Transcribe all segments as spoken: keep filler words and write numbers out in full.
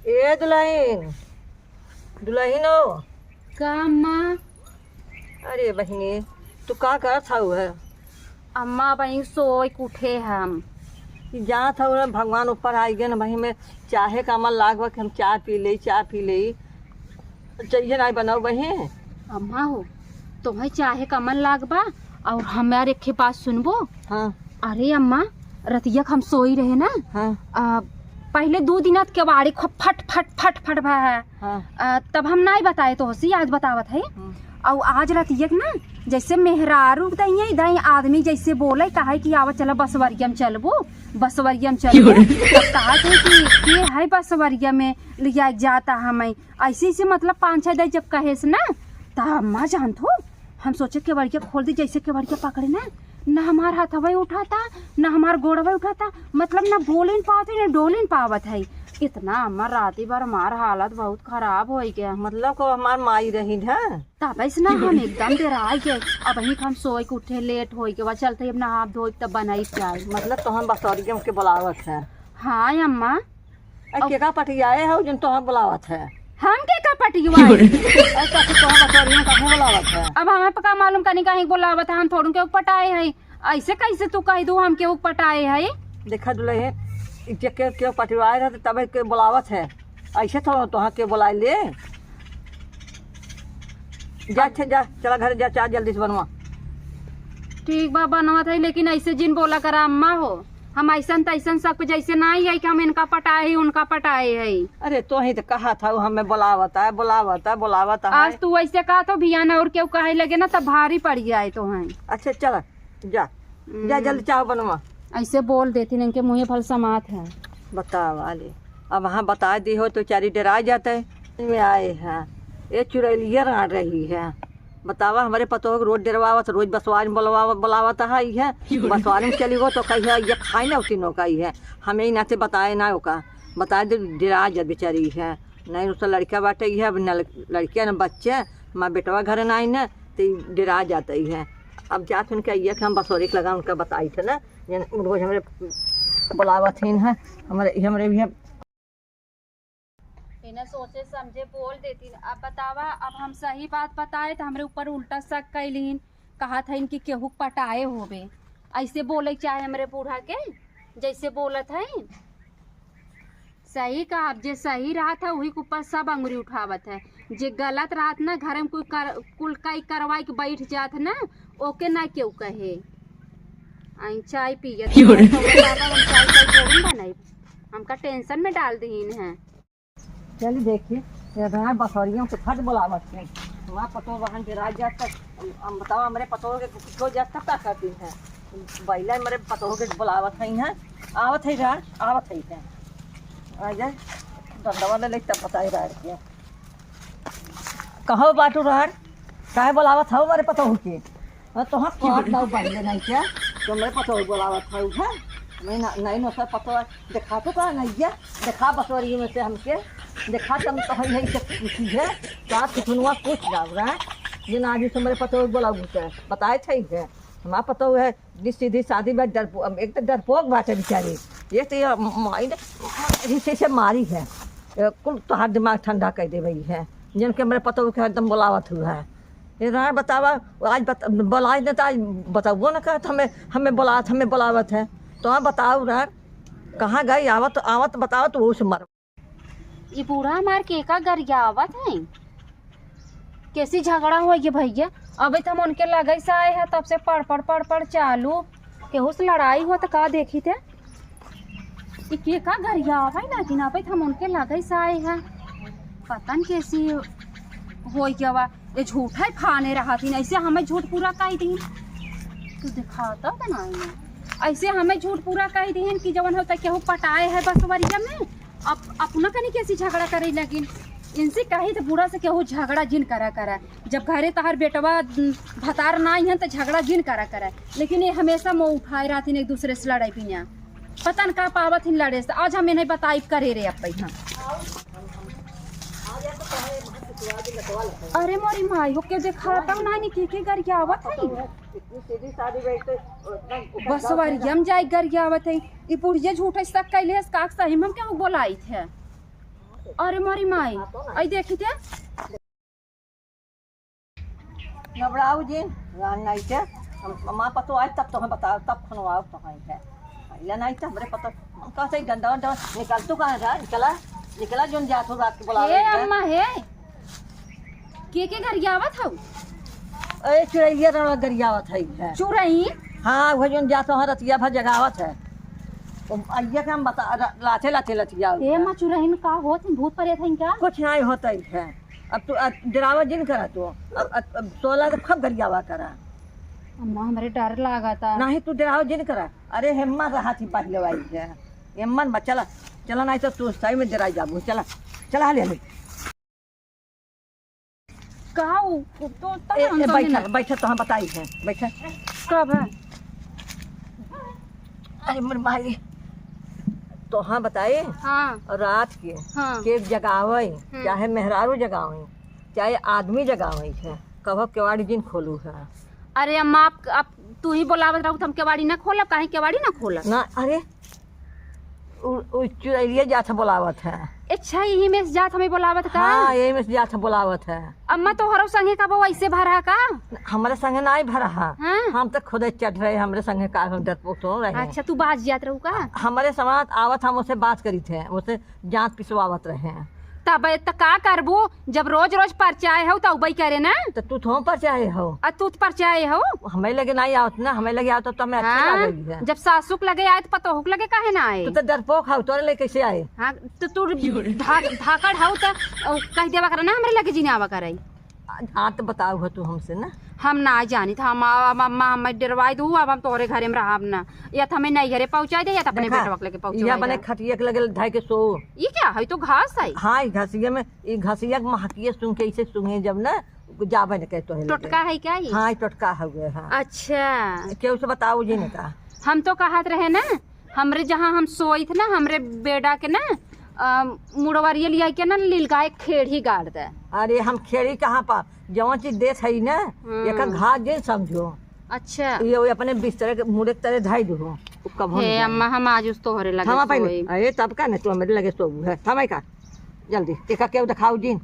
ए दुलहिन, दुलहिन हो। का अम्मा? अरे बहिनी, तू का करत हऊ है? अम्मा, बहिन सोई के उठे हम। ई जात हऊ ना, भगवान ऊपर आई गए ना बहिन, में चाहे का मन लागवा कि हम चाय पी लेई, चाय पी लेई। चाहिए ना बनाओ बहिन। अम्मा हो, तुम्हें चाहे का मन लागबा, और हमार एक बात सुनबो? हाँ। अरे अम्मा, रतिया के हम सोई रहे ना, हाँ। आ, पहले दो दिन केवाड़ी खूब फट फट फट फट भा है। हाँ। आ, तब हम नाई बताए तो हसी, आज बतावत है। हम्म। और आज रतिया के ना, जैसे मेहरारू दइया दई आदमी जैसे बोले, कहे कि आवा चला बसवरिया में चलबो, बसवरिया में चलबो। तब कहा थे कि ये है बसवरिया में लिया जाता हमें, ऐसे ऐसे मतलब पाँच छह दई जब कहे से ना, तब अम्मा जानत हो, हम सोचे केवड़िया खोल दी, जैसे केवड़िया पकड़े ना, ना हमार हथवा उठाता, ना हमार गोड़वा उठाता, मतलब ना बोले न पावत है, ना डोले न पावत है। इतना हमार राती भर हमार हालत बहुत खराब होइ गया। मतलब को हमार माई रही है। तब ऐसे ना हम एकदम डेराई गए। अब ही हम सोए के उठे लेट होइ गए, चलते अब नहा धोई तब बनाई चाय। मतलब तो हम बसौरी के बुलावत है। हाँ अम्मा। ए, अब केका पटियाए हो जन तोहर बुलावत है? हम केका पटियाए? ए, तो तोहर बसौरिया काहे बुलावत है? अब हमें पका मालूम कनी काहे बुलावत है, हम थोड़ू केहू पटाए है। ऐसे कैसे तू कह दू हम केहू पटाए है? देखा दुलहे, ई जे के, केहू पटियाए रहे तब के बुलावत है, ऐसे थोड़ा तोहर के बुलाए ले। जा, अच्छा, जा, चला घर जा, चाय जल्दी से बनवा। ठीक बा, बनवत है, लेकिन ऐसे जिन बोला करा अम्मा हो। हम ऐसन तैसन सब कुछ ऐसे नाई है कि हम इनका पटाए ही, उनका पटाए है। अरे, तो ही तो कहा था, हमें बुलावत है, बुलावत है, बुलावत है। आज तू ऐसे कहा तो भियान और केहू कहे लगे ना, तब भारी पड़ जाए तो हैं। अच्छा, चला, जा, जा, हम्म। जल्दी चाय बनवा। ऐसे बोल देती, इनके मुँहे फल समात है। बतावा ले, अब हाँ बताए दी हो तो चारी डेराए जाते में आए हैं। ये चुड़ैलिया राड़ रही है। बतावा, हमरे पतोह के रोज डेरवावत, रोज बसवारी में बोलवावत, बोलावत है, ई है। बसवारी में चली गो तो कही है, ये खाई ना उठी नौका, ई है। हमें ई नाते बताए ना ओका, बताए दे, डेरा जा बेचारी, ई है। नहीं, उसका लड़का बाटे, ई है, अब न लड़किया न बच्चे, हमार बेटवा घर ना आई ना, तो ई डेरा जाता, ई है। अब जात उनके आइए कि हम बसोरी के लगा उनका बताई थे ना, जन रोज हमरे बोलावत ही है, हमरे, हमरे भी है। इन्हें सोचे समझे बोल देतीन। अब बतावा, अब हम सही बात बताए तो हमरे ऊपर उल्टा शक कैलीन, कहा था इनकी केहू पटाए होबे। ऐसे बोले चाहे हमरे बूढ़ा के, जैसे बोलत है। सही कहा, अब जे सही रहत है वही के ऊपर सब अंगुरी उठावत है, जे गलत रहत ना घर में कोई कर, कुल काई करवाई के बैठ जात ना, ओके ना केहू कहे। आई चाय पियत क्यों रे? बाबा, हम चाय, चाय थोड़ी बनाई, हमका टेंशन में डाल दीन है। चली देखी, ये तो यहाँ बसौरियों के फट बोलावत है। वहाँ पतोह वहाँ डेरा जात तक, हम बताओ, हमरे पतोह के कुछ हो जात तब का करती है? बैला हमरे पतोह के बोलावत है, यहाँ आवत है रार, आवत है क्या? आ जाए, डंडवा ले ले तब बताए रार के। कहो बाटू रार, काहे बोलावत हो हमरे पतोह के? हाँ, तो हाँ, कौन दाऊ बढ़िया नहीं क्या? तो मैं पतोह बोलावत है उधर। मैं ना, नहीं, ना, सर, पतोह देखा तो का नहीं है? देखा बसोरी में से हमके, देखा तुम तो है नहीं से पूछी है, का खुशनुआ पूछ रहा है? ये ना आदमी से मेरे पतोह बोलाऊ के बताए थे है, हमारा पतोह है, जिस सीधी सादी बात डरपो-, एक तो डरपोक बात है बेचारी, ये तो ये माई ने जैसे से मारी है, ए, कुल तोहार दिमाग ठंडा कर दे रही है, जिनके मेरे पतोह के हरदम बोलावत हुआ है। ए रार बतावा, आज बत-, बोलाए न त आज बताओ न कहत हमें, हमें बोलावत, हमें बोलावत है। तो आप बताओ रार, कहाँ गई? आवत, आवत बताओ तो उस मर। ई बूढ़ा हमार केका गरियावत है? कैसी झगड़ा हो गया भैया? अबे तो हम उनके लगे से आए हैं, तब से पड़, पड़, पड़, पड़ चालू। केहू से लड़ाई हुआ तो का देखी थे? ई केका गरियावत है, लेकिन अबे तो हम उनके लगे से आए हैं। पता न कैसी होई गवा, ये झूठा ही फाने रहा थी, ऐसे हमें झूठ पूरा कही दीन। तू दिखाता तो नहीं है। ऐसे हमें झूठ पूरा कही दीन कि जवन होता केहू पटाए है बसवरिया में, अप-, अपना कनी कैसी झगड़ा करे लगिन। इनसे कही तो बूढ़ा से केहू झगड़ा जिन करा करा, जब घरे तहार बेटवा, उम, भतार ना आई है तो झगड़ा जिन करा करा, लेकिन ये हमेशा मुँह उठाए रहती एक दूसरे से लड़ाई पिया। पता न का पावत हिन लड़े से। आज हम इन्हें बताई करे रे अब हम। अरे मोरी माई हो, के देखाता हूँ ना, के, के गरियावत है। बसवरिया में जाए गरियावत है। ई बुढ़िया झूठे शक कैले है, का सही में हम केहू बोलाई थे? अरे मोरी माई, आई देखी ते। घबराऊ जिन, रान नाई के। हम, माँ पतो आए तब तोहे बताओ, तब खनवाओ तोहे है। पहले नाई तो हमरे पतो, हम कहाँ से गंदा वंदा निकल तो कहाँ था? निकला, निकला जोन जात हो रात के बुलावे हे के। अम्मा हे, के के गरियावत हौ? ए, चुरैलिया रौला गरियावत है, है। चुरैन? हाँ, वो जोन जात हो रतिया भर जगावत है। तो आइया के हम बता, र-, लाथे लाथे लतिया हे अम्मा, चुरैन का होत है? भूत परेत है का? कुछ नाई होत है। अब तू, अब डरावा जिन करा तू। अब, अब, अब सोला तो खूब गरियावा करा। अम्मा, हमरे डर लागता। नाहीं, तू डरावा जिन करा। अरे, हेम्मा रहा थी पहले वाली है। हेम्मा में चला, चला, नाहीं तो तू सही में डराई जाबू। चला, चला, ले, ले। का उ, उ तो तब ए, हम ए, समझे बैठा, ना। बैठा, तो हम बताई है, बैठा। कब है? अरे, मोर माई, तो हम बताई, हाँ। रात के, हाँ। के जगावे, हम्म। चाहे मेहरारू जगावे, चाहे आदमी जगावे है, कबो केवाड़ी जिन खोलू है। अरे अम्मा, आप, आप तू ही बोलावत रहू तो हम केवाड़ी ना खोलब, काहे केवाड़ी ना खोलब? ना, अरे, उ, उ चुरैलिया जात बोलावत है। अच्छा, यही में से जात हमें बोलावत का? हाँ, यही में से जात बोलावत है। अम्मा, तोहरो संगे कबो ऐसे भरा का? हमरे संगे नाई भरा है। हाँ। हम तो खुदे चढ़ रहे, हमरे संगे का हम डरपोक तो रहे। अच्छा, तू बाज जात रहू का? हमरे समाज आवत, हम उसे बात करी थे, उसे जात पिसवावत रहे। तब त का करबू, जब रोज रोज परचाए हो, त उबई करे ना। त तू तो परचाए हो। आ तू त परचाए हो। हमें लगे नाई आवत ना, हमें लगे आवत तो हमें अच्छा हाँ, लागेगी है। जब सासुक लगे आए, त पतोहुक लगे काहे ना आए? तू तो डरपोक हो, तोरे लगे कैसे आए? हाँ, त तू धा-, धाकड़ हो, त कह देवा करे ना, हमरे लगे जिने आवा करे। आ, आ तो बताओ हो तू हमसे ना। हम ना जानी था, हम, अब अम्मा हमें डरवाई दू, अब हम तोहरे घरे में रहब ना। या त हमें नैहरे पहुँचाई दे, या त अपने देखा, बेटवा के लेके पहुँचाई यह बने दे। खटिया के लगे धाई के सो। ये क्या है? तो घास है। हाँ, ई घसिया में, ई घसिया के महकिया सूंघ के इसे सूंघे जब ना, जाबे न कहे तोहे लगे। टोटका है क्या ये? हाँ, ई टोटका हउए, हाँ। अच्छा। केहू से बताओ जी ने का। हम तो कहत रहे ना, हमरे जहाँ हम सोई थे ना, हमरे बेडा के ना, अ, मुड़वरिया लिया के ना, लिलगाए खेड़ी गाड़ दे। अरे, हम खेड़ी कहाँ पा, जवन चीज देत हई ना, हम्म। एकर घात जिन समझो। अच्छा। ये वो अपने बिस्तरे के मुड़े के तरे धाई दो। उ कब हम हे जाए? अम्मा, हम आज उस तोहरे लगे थमा पहले। सोई। अरे, तब का ना, तू हमरे लगे सोबू है। थमा का? जल्दी। एका केहू देखाओ जिन।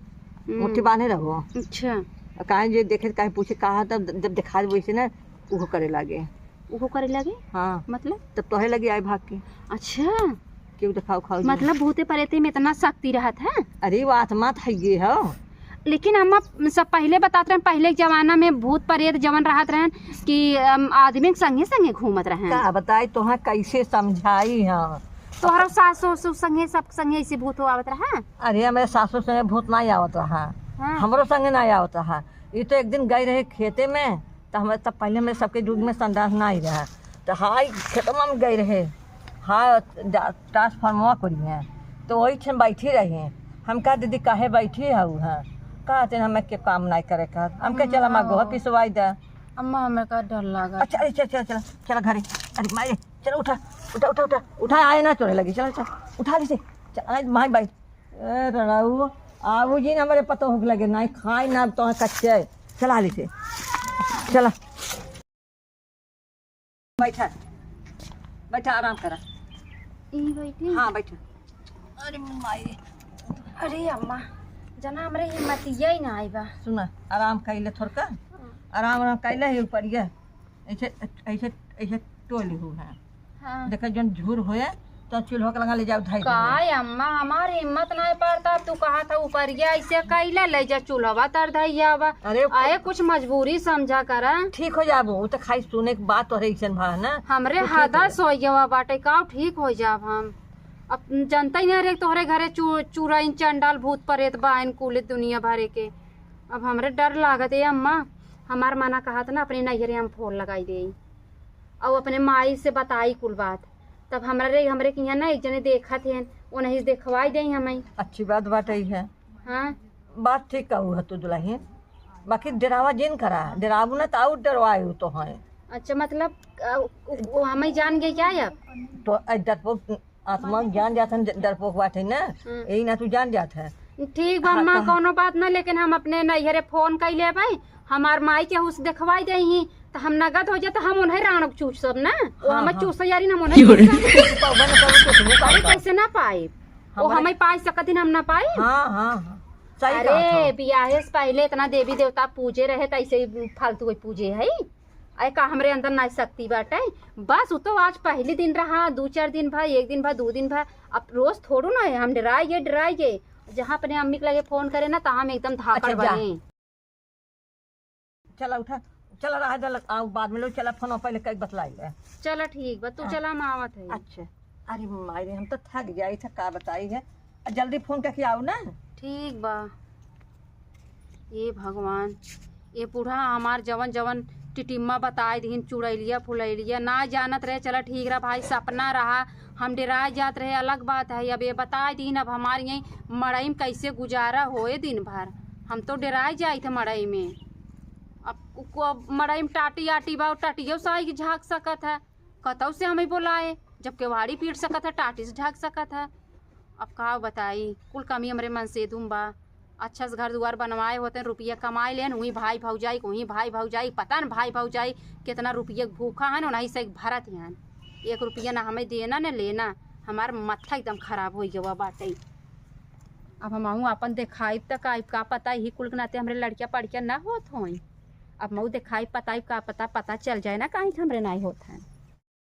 हम्म। मुट्ठी बांधे रहो। अच्छा। आ काहे जे देखे, काहे पूछे, कहा तब जब देखा देबो इसे ना, उहो करे लागे। उहो करे लागे? हाँ। मतलब? तब तोहे लगे आए भाग के। अच्छा। केहू देखाओ खाओ जिन। मतलब भूते प्रेते में इतना शक्ति रहत है? अरे, वो आत्मा था ये हो। लेकिन अम्मा सब पहिले बतात रहे, पहिले के जमाना में भूत प्रेत जवन रहत रहन कि, अम, आदमी के संगे संगे घूमत रहन। का बताई तोहा कैसे समझाई हम? तोहरो सास ससुर संगे सब संगे ऐसे भूत हो आवत रहा? अरे, हमरे सासुर संगे भूत नाई आवत रहा। हाँ। हमरो संगे नाई आवत रहा। ई तो एक दिन गई रहे खेते में, त हमरे तब पहिले हमरे सबके जुग में संडास नाई रहा। त हाई खेतवा में गई रहे, हाँ, डा-, ट्रांसफार्मरवा करी है, त वही ठन बैठी रही। हम कहा, "दीदी, काहे बैठी हऊ है?" कहते, "हमें के काम नाई करे का।" हम कहे, "चल, हमार गोह पिसवाई दे।" अम्मा, हमें का डर लागा। अच्छा, अरे, चल, चल, चल, चल घरे। अरे, माई, चल, उठा, उठा, उठा, उठा, उठा, आए ना तोरे लगे, चल, चल, उठा ली से। चल, आए, माई, बाई। ए, रड़ाऊ, आबू जी ना हमरे पतोह के लगे, नाई खाई ना, तो कच्चे। चला ली से। चला। बैठा, बैठा, आराम करा। ई बैठी? हाँ, बैठा। अरे माई। अरे अम्मा, जना हमरे हिम्मतिया ही ना आई बा। सुना, आराम कइले थोड़का, हाँ। आराम, आराम कइले ही ऊपर ये, ऐसे, ऐसे, ऐसे टोली हो है। हाँ। देखा, जौन झूर होए, तो चूल्हा के लगा ले जाओ, धाई का दो। अम्मा, हमार हिम्मत नाहीं पड़ता, तू कहा था ऊपरिया ऐसे कैला, ले जा चूल्हा तर धैया बा। अरे, आए, कुछ मजबूरी समझा करा। ठीक हो जाबो, वो तो खाई सुने के बात तो है, ऐसन भा ना। हमरे तो ठीक हो हदस जा। हो गया बाटे, का ठीक हो जाब हम? अब जनता ही नहीं रहे, तोहरे घरे चू-, चुरैन चंडाल भूत प्रेत बा, इन कुल दुनिया भरे के। अब हमरे डर लागत है अम्मा, हमार मना कहा था ना, अपने नैहरे हम फोन लगाई देई। अउ अपने माई से बताई कुल बात। तब हमरा रे, हमरे के यहाँ ना एक जने देखत हैं, उन्हीं से देखवाई देई हमें। अच्छी बात बात है। हाँ। बात ठीक कहू है तू दुल्हन, बाकी डरावा जिन करा, डराबू ना तो और डरवाए तो हैं। अच्छा, मतलब, अ, उ, उ हमें जान गए क्या अब? तो, अ, डरपोक आत्मा जान जात है, डरपोक बात है ना, हम्म। यही ना तू जान जात है। ठीक बा, हाँ, अम्मा, कहाँ? कौनो बात ना, लेकिन हम अपने नैहरे फोन कई लेबै, हमार माई के हुस देखवाई दे ही, तो हम नगद हो जाए, तो हम उन्हें राणक चूस सब ना, वो हाँ, हमें हाँ। चूस यारी ना, हम उन्हें चूस सब। तो बन, तो कुछ भी अरे, काम कैसे ना पाए? ओ हमरे हमें पाई सकत दिन हम ना पाई। हाँ, हाँ, हाँ। सही अरे, कहत हो। बियाहे से पहिले इतना देवी देवता पूजे रहे, त ऐसे ही फालतू कोई पूजे है? अरे, का हमरे अंदर ना शक्ति बाटे? बस, उ तो आज पहली दिन रहा, दू चार दिन भा, एक दिन भा, दू दिन भा, अब रोज थोड़ू ना है। हम डराइए, डराइए, जहाँ अपने अम्मी के लगे फोन करे ना, तहाँ हम एकदम धाकड़ अच्छा, जा। बने। चला उठा, चला रहा दे, आउ बाद में लो, चला फोन पहले कई बतलाई ले। चला ठीक बा, तू हाँ। चला, हम आवत है। अच्छा, अरे माई रे, हम तो थक जाई था, का बताई है, आ जल्दी फोन करके आओ ना। ठीक बा। ये भगवान, ये बूढ़ा हमार जवन जवन टिटिम्मा बताए दीन, चुड़ैलिया फुलैलिया, ना जानत रहे। चला ठीक रहा भाई, सपना रहा, हम डेराए जात रहे, अलग बात है। अब ये बताए दीन, अब हमार यहीं मड़ई में कैसे गुजारा होए दिन भर, हम तो डेराए जाइत है मड़ई में। अब उ को-, अब मड़ई में टाटी आटी बा, टाटियो से आई झाँक सकत है, कतौ से हमें बोलाए, जब केवाड़ी पीट सकत है, टाटी से झाँक सकत है। अब का बताई, कुल कमी हमरे मनसेधू में बा। अच्छा से घर दुआर बनवाए होते, रुपया कमाए लेन, वहीं भाई भौजाई, वहीं भाई भौजाई, पता न भाई भौजाई कितना रुपया के भूखा हन, उन्हीं से भरत हन। एक रुपया ना हमें देना न लेना, हमार माथा एकदम खराब हो गया बाटे। अब हमहूँ अपन देखाइब त का, का पता, यही कुल के नाते हमरे लड़किया पड़किया ना होत होई। अब मऊ देखाइब, पताइब, का पता, पता चल जाए ना, काहे के हमरे नाई होत है।